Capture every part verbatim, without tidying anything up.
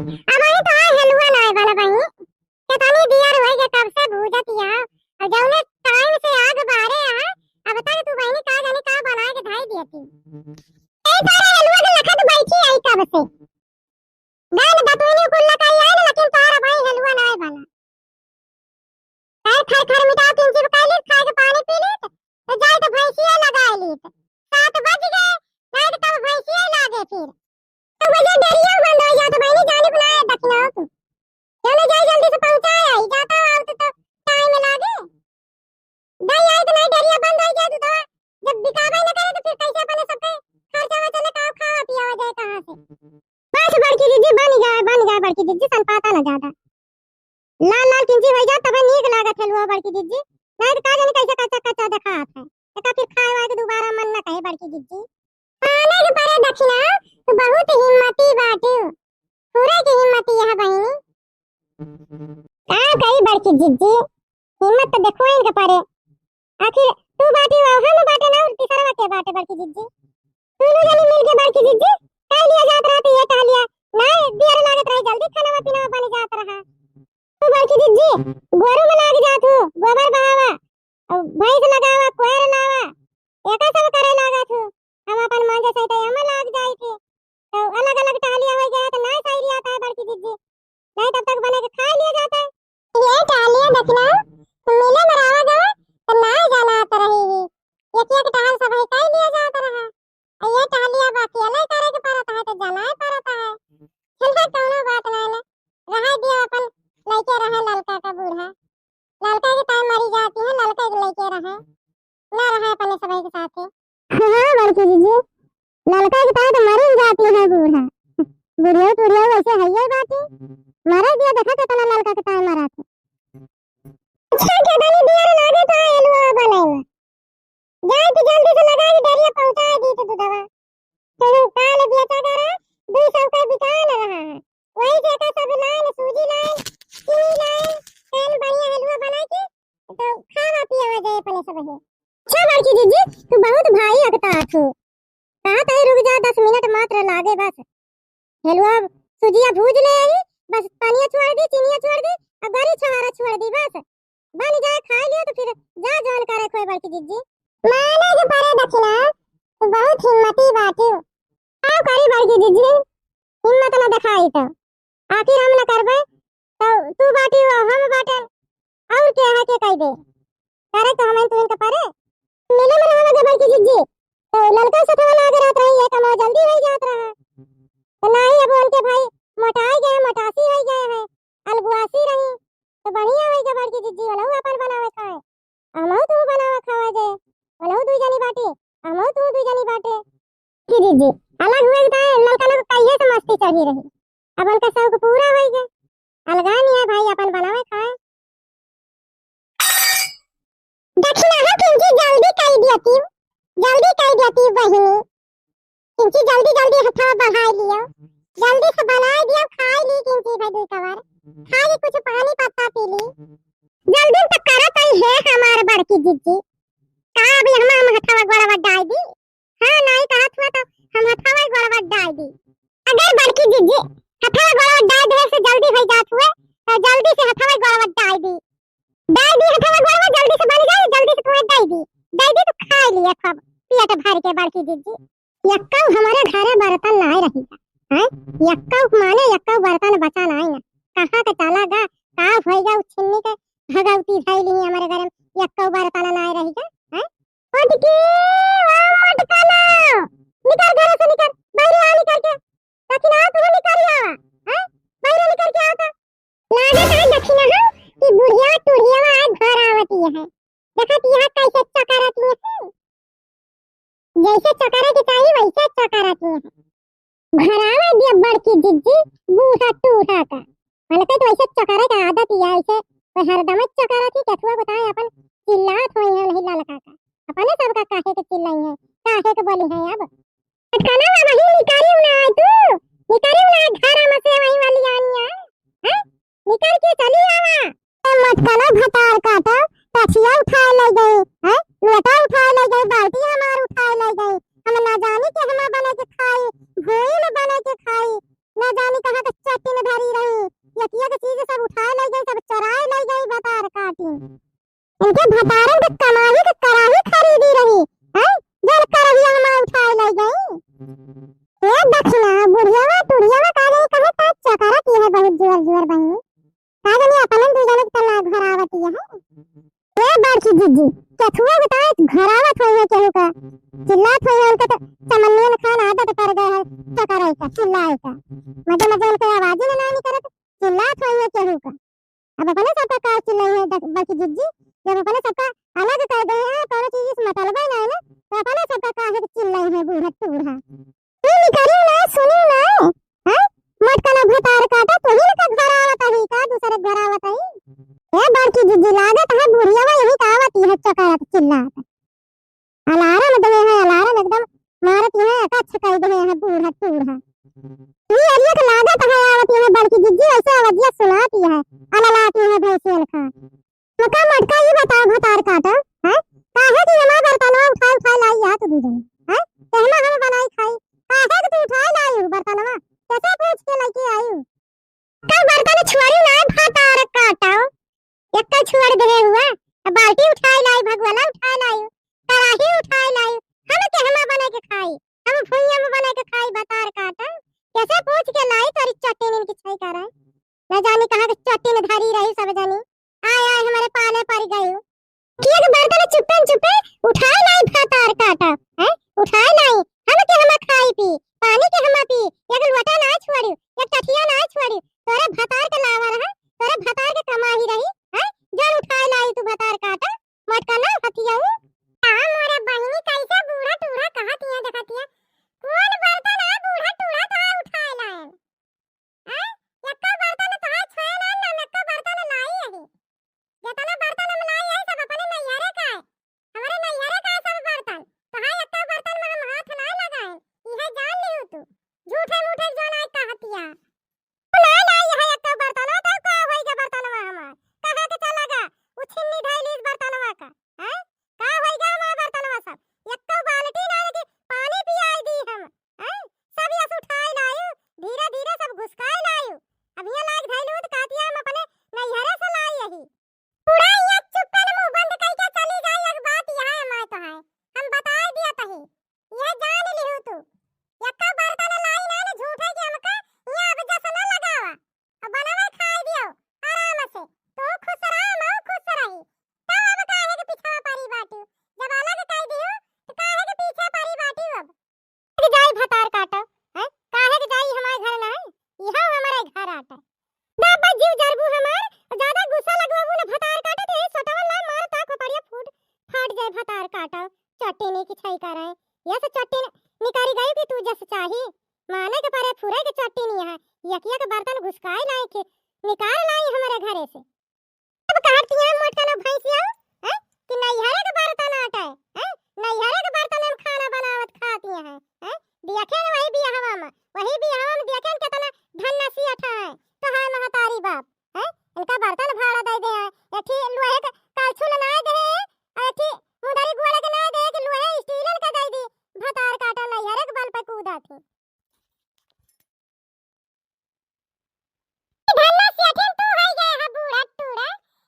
अब आई तो आए हलुआ नाय बना बहिनी। केतनी दियर होई गए कब से भूजत या। और जौने टाइम से आग बारे आ, अब तक तू बहिनी का जाने का बनाए के धाई दियती। ए तारे हलुआ के लखत बैठी आई कब से। गाय में दतुइनी कुल लकाई आए ना, लेकिन तारा भाई हलुआ नाय बना। काहे खर खर मिटा तीन चीज खाई लीत, खाए के पानी पी लीत, तो जाए तो भैंसिया लगाए लीत। सात बज गए, जाए तो तब भैंसिया लागे फिर। तो बजे डेरिया बंद हो जात बहिनी, जाने बनाए दखिना हो तू। चलो जाए जल्दी से पहुंचाए आई, जाता हो आवत तो टाइम लागे। दही आई तो नहीं डेरिया बंद हो जाए दूधवा। जब बिकाबे न करे तो फिर कैसे अपने सबके खर्चा वर्चा ले का खावा पियावा जाए कहाँ से? बस बड़की जिज्जी बन गया, बन गया बड़की जिज्जी, सन पाता ना ज्यादा। लाल लाल किंची हो जात तबे नीक लागत हलुआ बड़की जिज्जी, नहीं तो का जाने कैसे कच्चा कच्चा देखात है। एका फिर खाए वाए के दोबारा मन न कहे बड़की जिज्जी। आने के परे दखिना, तू बहुत हिम्मती बाटू, पूरे की हिम्मती यह बहिनी। का कही बड़की जिज्जी, हिम्मत तो देखो इनके परे। आखिर तू बाटी हो, हम बाटे ना, और तीसरा के बाटे बड़की जिज्जी। दोनों जनी मिल के बड़की जिज्जी, कह लिया जात रहा तो ये कह लिया, नहीं दियर लागत रहे, जल्दी खाना पीना बन जात रहा। तू बड़की जिज्जी, गोरू में लाग जात हो, गोबर बहावा, और भैंस लगावा, कोयर लावा, एका सब करे लागत हो। हम अपन मांझे सहित एमे लाग जाई थे। तो अलग-अलग टहलिया हो गया तो ना सही रहता है बड़की जिज्जी। नहीं तब तक बने के खा लिया जाता है। ये टहलिया देखना, मिले में रहा गवा तो ना जाना आता रही ही। एक एक टहल सब है कह लिया जाता रहा। और ये टहलिया बाकी अलग करे के पड़ता है तो जाना ही पड़ता है। चला कौनो बात ना ना। रहा दिया अपन लइके रहे ललका का बूढ़ा। ललका के ताई मरी जाती है, ललका के लइके रहे। ना रहा अपने सबाई के साथे। हाँ, बड़की जिज्जी, ललका के ताई तो मरी जाती है बूढ़ा। बुढ़िया टुढ़िया वैसे है ये बात है। मरे दिया देखा कितना ललका के ताई मरा थे। अच्छा, के दनी दियर लागे तो एलुआ बनाए में। जाए तो जल्दी से लगा के डेरिया पहुंचा दी तो दूधवा। चलो, काल बेचा करा, दो सौ का बिका न रहा है। वही से का सब लाइन, सूजी लाइन, चीनी लाइन, तेल बढ़िया हलवा बना के, तो खावा पियावा जाए अपने सब ही। अच्छा बड़की जिज्जी, तू बहुत भाई अगता थू। कहा तई रुक जा, दस मिनट मात्र लागे बस। हलवा सूजिया भूज ले आई, बस पानिया छोड़ दी, चीनिया छोड़ दी, अब गरी छहारा छोड़ दी बस। बन जाए, खाई लियो तो फिर जा जौन करे खोए बड़की जिज्जी। माने के परे दखिना, तू बहुत हिम्मती बाटू। का करी बड़की जिज्जी, हिम्मत न देखाई तो। आखिर हम न करबे, तो तू बाटी हो, हम बाटे, और के है के कह दे। करे तो हमें तू इनके परे। मिले में रहा लगे बड़की जिज्जी, तो ललका सथवा लागे रहत रही, ये कमवा जल्दी हो जात रहा। तो नाही अब उनके भाई मोटाई गए, मोटासी हो गए हैं, अलगुआसी रही, तो बढ़िया हो गए बड़की जिज्जी, वाला अपन बनावे खाए। हमहू तू बनावा खावा जे, ओनहू दुई जनी बाटे, हमहू तू दुई जनी बाटे। की जिज्जी, अलग हुए के ताए ललका लोग कहिए से मस्ती चढ़ी रही। अब उनका शौक पूरा होई गए। अलगा नहीं है भाई, अपन बनावे खाए। दखिना हो किंची जल्दी कई दियती, जल्दी कई दियती बहिनी। किंची जल्दी जल्दी हथवा बढ़ाई लियो, जल्दी से बनाई दियो, खाई ली किंची भाई दुई कवर, खाई ली कुछ पानी पत्ता पी ली। जल्दी से करत आई है हमार बड़की जिज्जी। का अभी हम, हम हथवा गोड़वा डाई दी? हाँ, नाई कहत हुआ तो हम हथवा गोड़वा डाई दी। अगर बड़की जिज्जी हथवा गोड़वा डाई दे से जल्दी हो जात हुए, तो जल्दी से हथवा गोड़वा डाई दी। डाई दी हथवा गोड़वा, जल्दी से बन जाए, जल्दी से तुम्हें डाई दी। डाई दी तो खाई लिया खूब पेट भर के बड़की जिज्जी। यक्कऊ हमारे घरे बर्तन नाय रही है, हैं? यक्कऊ माने यक्कऊ बर्तन बचा नाय ना। कहाँ के चला गा, का होई गा, उ छिन्नी के भगवती धैली ही हमारे घरे में, यक्कऊ बर्तन नाय रही है, हैं? मोटकी, ओ मोटकाना, निकर घरे से निकर, बाहर आ निकर के। दखिना तू निकर आवा, हैं? बाहर निकर के आवा तो। लागत है दखिना हो कि बुढ़िया टुढ़िया आज घर आवती है। देखत यहाँ कैसे चकराती है। जैसे चकरा के चाहिए वैसे चकराती है। घर आवा दिया बड़की जिज्जी, बूढ़ा टूढ़ा का। हल्के तो ऐसे चकरे का आदत ही है, ऐसे कोई हरदम चकरा थी, केथुआ बताए अपन चिल्लात होई है नहीं ललका का। अपने सबका काहे के चिल्लाई है, काहे के बोली है अब। अटकना ना वही निकारी ना आए तू, निकारी ना आए घर में से वही वाली आनी है, हैं? निकर के चली आवा। ए मटकना भतार काटा, कछिया उठाए ले गई, हैं? लोटा उठाए ले गई, बाल्टी हमार उठाए ले गई। हम ना जानी के हमा बने के खाई, भोई में बने के खाई, ना जानी कहाँ के चट्टी में धर चकिया के चीज सब उठाए लइ गई, सब चोराए लइ गई भतार काटी। इनके भतारन के कमाई के कराही खरीदी रही, हैं? जौन करहिया हमार उठाए लइ गई। ए दखिना, बुढ़ियावा, टुढ़ियावा का जाने कहाँ का चकरत है बहुत जोर जोर बहिनी। का जाने अपनन दू जने के तला घरावत है। ए बड़की जिज्जी, केथुआ बताए घरावत होई है केहू का। चिल्लात होई है उनका तो चमनियन खान आदत पड़ गए है चकराई का, चिल्लाए का। मजे मजे उनके आवाज ही ना निकलत, चिल्लात होई है केहू का। अब अपने सबका का चिल्लाई है दस-, बड़की जिज्जी, जब अपने सबका अलग कर दे हैं, कोनो चीज से मतलब ही ना है ना, तो अपने सबका काहे के चिल्लाई है बूढ़ा टूढ़ा। तू निकरी ना, सुनी ना, हैं? मोटकना भतार काटा, तू ही ना का घर आवत ही, का दूसरे के घर आवत ही? ए बड़की जिज्जी, लागत है बुढ़ियावा यही का आवत है चकरात चिल्लात। अलार्म देहे हैं, अलार्म एकदम मारत है, अकच्छ कइ देहे हैं बूढ़ा टूढ़ा। ई अरिया के लागत है आवत है बड़की जिज्जी, वैसे आवाजिया सुनात है, अललात है भैंसियन का। तो का मोटका ई बताओ भतार काटा, हैं? काहे कि हमार बर्तनवा उठाए उठाए लाई है तू दू जने, हैं? कहना हम बनाई खाई, काहे कि तू उठाए लाई हूँ बर्तनवा, कैसे पूछ के लेके आई हूँ? कल बर्तन छुअरी ना भतार काटा, एक छुअर देहे हुआ, अब बाल्टी उठाए लाई, भगवाना उठाए लाई, कराही उठाए लाई, हम केहमा बने के खाई, हम भुइयां में बने के खाई भतार काटा, कैसे पूछ के लाई तोरी चट्टी नीन की छई करे। न जानी कहाँ के चट्टी में धरी रही सब जानी, आय आय हमारे पाले पड़ गई। कि एक बर्तन चुप्पे न चुप्पे उठाए लाई भतार काटा, हैं? उठाए लाई, हम केहमा खाई पी, पानी केहमा पी, एक लोटा ना छोड़ी, एक टठिया ना छोड़ी, तोरे भतार के लावा रहा, तोरे भतार के कमाही रही, हैं? जौन उठाए लाई तू भतार काटा, मोटका ना हथियाऊ। का मोरे बहिनी कैसे बूढ़ा टूढ़ा कहत हिया देखत हिया, कौन बर्तन आ बूढ़ा टूढ़ा तो उठाए लाए? हैं? एक्का बर्तन तोहार छुए ना, ना हम एक्का बर्तन लाई यही। जितना बर्तन हम लाई यही सब अपने नैहरे का है। हमरे नैहरे का है सब बर्तन। तोहार एक्का बर्तन में हम हाथ ना लगाए। इहे जान लिहू तू। झूठे मूठे जो ना कहतिया। तू ना लाई यही एक्का बर्तन, तो का होई गा बर्तनवा हमार? कहाँ के चला गा? उ छिन्नी धइली इस बर्तनवा का। हैं? का होई गा हमार बर्तनवा सब? एक्का बाल्टी ना लेके पानी पियाई दी हम। हैं? सब यस उठाए लायू, धीरे धीरे सब घुसकाए लायू। अब हियां लाग धइलू त कहतिया हम अपने नैहरे से लाई यही। पूरा हियां चुप्पन मुंह बंद कइके चली जाई, एक बात यहाँ हमार तो है। हम बताए दिया तही। यह जान लिहू तू। एक्का बर्तन लाई ना न झूठे के हमका हियां अब जस न लगावा। अब बनावे खाए दियो आराम से। तू खुश रहा, हम खुश रही। तब अब काहे के पीछवा परी बाटू? जब अलग कह दियो, तो काहे के पीछे परी बाटू अब? काहे के जाई भतार काटा, हैं? काहे के जाई हमारे घर ना है? यहाँ हमारे घर आटा। ना बस जीव जरबू हमार, ज्यादा गुस्सा लगवाबू ना भतार काटा, तो यही सोटवन ला मार ता खोपड़िया फूट, फाट जाए भतार काटा। चट्टी नहीं की छई करे। यह से चट्टी निकारी गई कि तू जस चाही। माने के परे फुरे के चट्टी नहीं है। यकिया के बर्तन घुसकाए लाई के निकाल लाई हमारे घरे से। अब कहत किया मोटकनो भैंसिया, हैं? कि नैहरे के बर्तन आटे, हैं? नैहरे के बर्तन में खाना बनावत खाती हैं, हैं? देखेन वही बियाहवा में, वही बियाहवा में देखेन केतना धन्ना सियठा है, तो है महतारी बाप, हैं? इनका बर्तन भाड़ा दे दे हैं, एठी लोहे के कलछुल ना दे, एठी मुदरी गोड़े के ना दे, कि लोहे स्टीलन के दे दी, भतार काटा नैहरे के बल पे कूदा थी। धन्ना सेठिन तू होई गए है बूढ़ा टूढ़ा।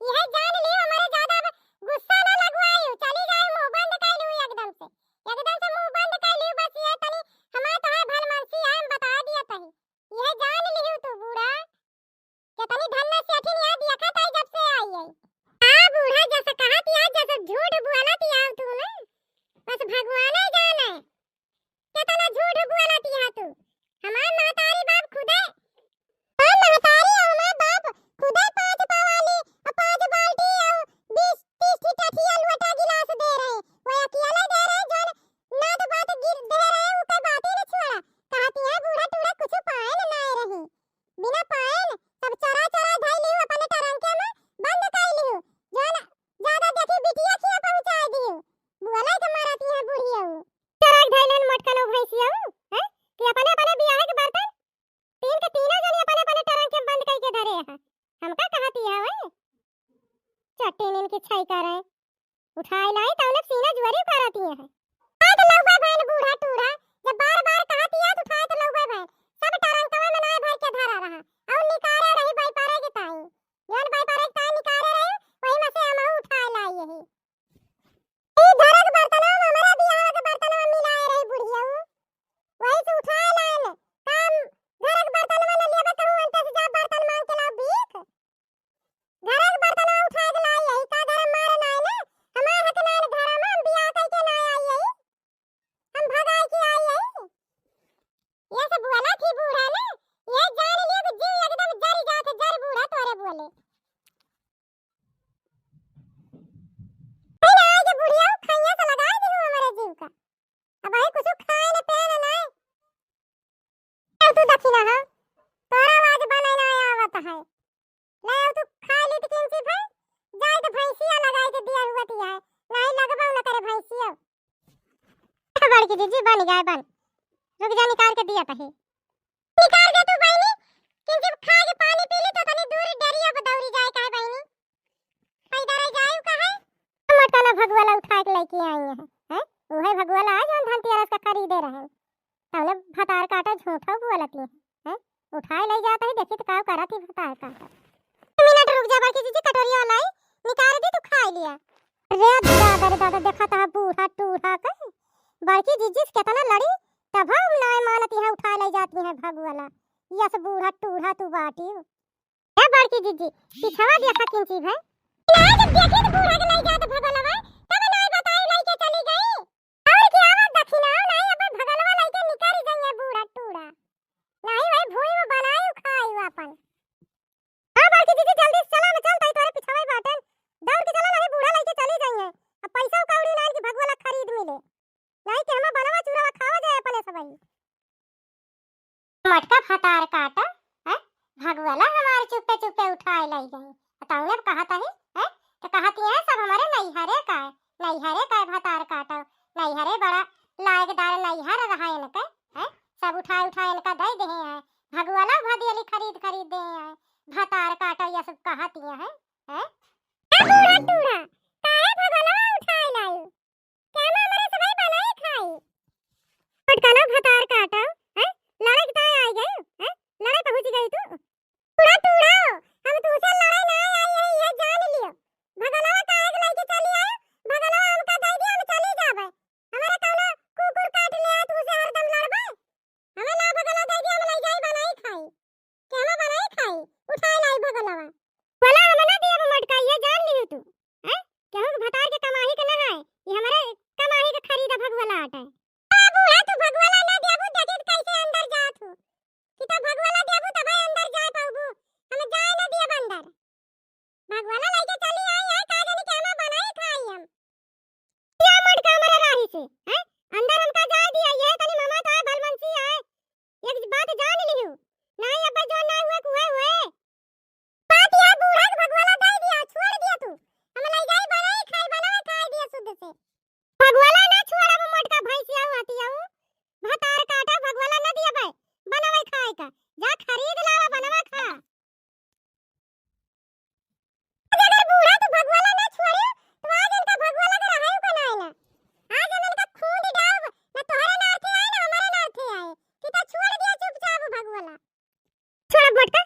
यह जान लियो हमरे ज्यादा अब गुस्सा ना लगवायू। चली जाए मुंह बंद कर लियो एकदम से। एकदम से मुंह बंद कर लियो बस ये तनी हमार तोहार भलमनसी है हम बता दिया तही। यह जान लियो तू बूढ़ा। कितनी धन्ना सेठिन यहाँ देखा था जब से आई है। हाँ बूढ़ा जैसे कहा थी आज जैसे झूठ बोला थी आज तू ना। बस भगवान ही जाने। केतना झूठ बोलत हिया तू। हमार महतारी बाप खुदे, हमार महतारी और हमार बाप खुदे पाँच पवाली और पाँच बाल्टी और बीस तीस की टठिया लोटा गिलास दे रहे। वो अकेले दे रहे, जौन नात बात गिर दे रहे, ओकर बातें न छोड़ा। कहती है बूढ़ा टूढ़ा कुछ पाए न ना रही। बिना पाएन सब चोरा चोरा धई लिहू, अपने टरंके में बंद कई लिहू। जौन ज्यादा देखी बिटिया खिया पहुंचाई दिहू। बुअलाई के मारत यहाँ बुढ़िया हूँ। चोरा धई लेन मोटकनो भैंसिया हूँ, हैं? कि अपने अपने बियाह के बर्तन तीन के तीनों जने अपने अपने टरंके में बंद कई के धरे हैं। हमका कहती है वही? चट्टी नीन की छई करे। उठाए लाई तौने सीना जुअरी उकारती है। उठाए तो लउबे भैन बूढ़ा टूढ़ा, जब बार बार कहती है तो उठाए तो लउबे भैन। सब टरंकवा में नाय भर के धरा रहा, और निकारे रही बाई जीजी बन गए बन, रुक जा, निकाल के दिया तही। निकाल दे तू बहिनी, किंची खा के पानी पी ली तो तनी दूर डरिया पर दौड़ी जाए काहे बहिनी? पैदा रह जाए काहे? मोटका ना भगुआला उठा के लेके आई है, हैं? उहे भगुआला आज हम धनतेरस का खरीदे रहे। तौले भतार काटा झूठा बोलती है, हैं? उठाए ले जाता है, देखी तो का करत ही भतार काटा। मिनट रुक जा बड़की जीजी, कटोरिया लाई, निकाल दी तू खाई लिया। रे दादा रे दादा, देखा तो बूढ़ा टूढ़ा के बड़की जीजी से कितना लड़ी, तब हम नाय मानत यहाँ उठा ले जाती है भगुआला। यस बूढ़ा टूढ़ा तू बाटी। ए बड़की जीजी, पिछवा देखा किंची भै। ना जब देखी तो बूढ़ा के ले जात भगलवा, तब ना बताई लेके चली गई। और क्या बात दक्षिणा, नहीं अब भगलवा लेके निकल गई है बूढ़ा टूढ़ा। नहीं भाई भूई में बनाई खाई अपन। हाँ बड़की जीजी, जल्दी से चला, हम चलत हई तोरे पिछवा बाटन। दौड़ के चला, नहीं बूढ़ा लेके चली जाई है। अब पैसा कौड़ी ना कि भगवाला खरीद मिले। नहीं कि हम बनवा चूरवा खावा जाए अपने सबही। मटका भतार काटा, हैं? भगवाला हमारे चुप्पे चुप्पे उठाए लाई गई। तौने कहत ही, हैं? तो कहती हैं सब हमारे नैहरे का है, नैहरे का है भतार काटा, नैहरे बड़ा लायकदार नैहर रहा इनके, हैं? सब उठाए उठाए इनका दे दे हैं, भगवाला भदियली खरीद खरीद दे हैं, भतार काटा ये सब कहती हैं, हैं? ए बूढ़ा टूढ़ा, काहे भगवाला उठाए लाई? केहमा हमरे सबही बनाई खाई। पटकलो भतार काटो, हैं? लड़ाई के ताय आई गई, हैं? लड़ाई पहुंच गई तू। टूढ़ा टूढ़ा, हम तुमसे लड़ाई ना आई है, ये जान लियो। भगलवा काहे के लेके चली आयो? भगलवा हमका दे दिया, हम चली जाबे। हमारे कौनो कुकुर काट ले आए, तुमसे हरदम लड़बे? हमें ना भगलवा दे दिया, हम ले जाई बनाई खाई। केहमा बनाई खाई, उठाए लाई भगलवा। भला हम ना दिया मटका, ये जान लियो तू। हैं? केहू के भतार के कमाही के ना है, ये हमारे कमाही के खरीदा भगवाला आटा है। आ बूढ़ा, तू भगवाला ना देबू, देखी त कैसे अंदर जात हो। कि तो भगवाला देबू तबे अंदर जाए पाबू, हम जाए ना दियब अंदर। भगवाला लेके चली आई है, का जानी केहमा बनाई खाई हम। या मटका हमारे राही से, हैं? अंदर हमका जाए दिया, ये तनी मामा तो है, भलमनसी है। एक बात जान लिहू, नहीं अब्बे जो ना हुए कुए हुए। बात या बूढ़ा के भगवाला दे दिया, छोड़ दिया तू। हम ले जाई बनाई खाई, बनावे खाई दिया शुद्ध से। भगवाला ना छोड़ब मटका भैंसिया हुआ तिया। भतार काटा भगवाला ना दिया बे, बनावे खाए का। जा खरीद लावा, बनावा खा। आज अगर बूढ़ा तू भगवाला ना छोड़े, तो आज इनका भगवाला के रहाई को ना आएला। आज हम इनका खूंद डालब, ना तोहरे नाथे आए, ना हमारे नाथे आए। कि तो छोड़ दिया चुपचाप भगवाला। छोड़ब मटका,